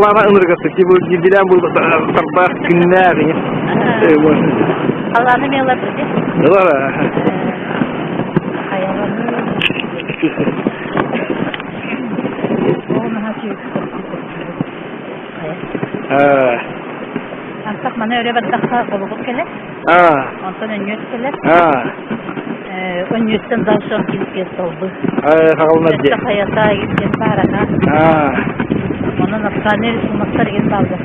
Халлаана ынырыгастык, типа билэн бу тарбах күннээх Халлааны мелар дии. Ылар. Хайаланы. Ол наһаа Антах маны өрө бардахха холобур кэлэр. Онтон өнньүөс кэлэр. Өнньүөстэн дальше килпиэс толбу. Хагалынар дии. Хайата египтен баарана. Онон афганы уматтар еген бааллар.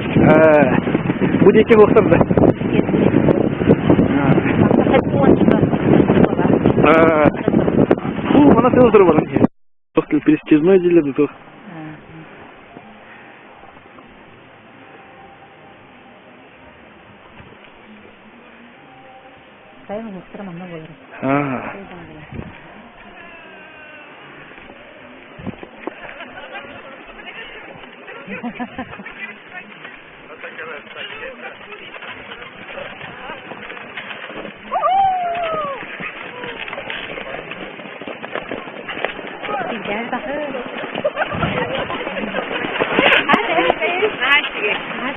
Бу диэки буохтар да? Бу мана тыл турбарын. Престижной дииллэр да туох. Сайын уһуктара манна буолар. Силгээр бахы.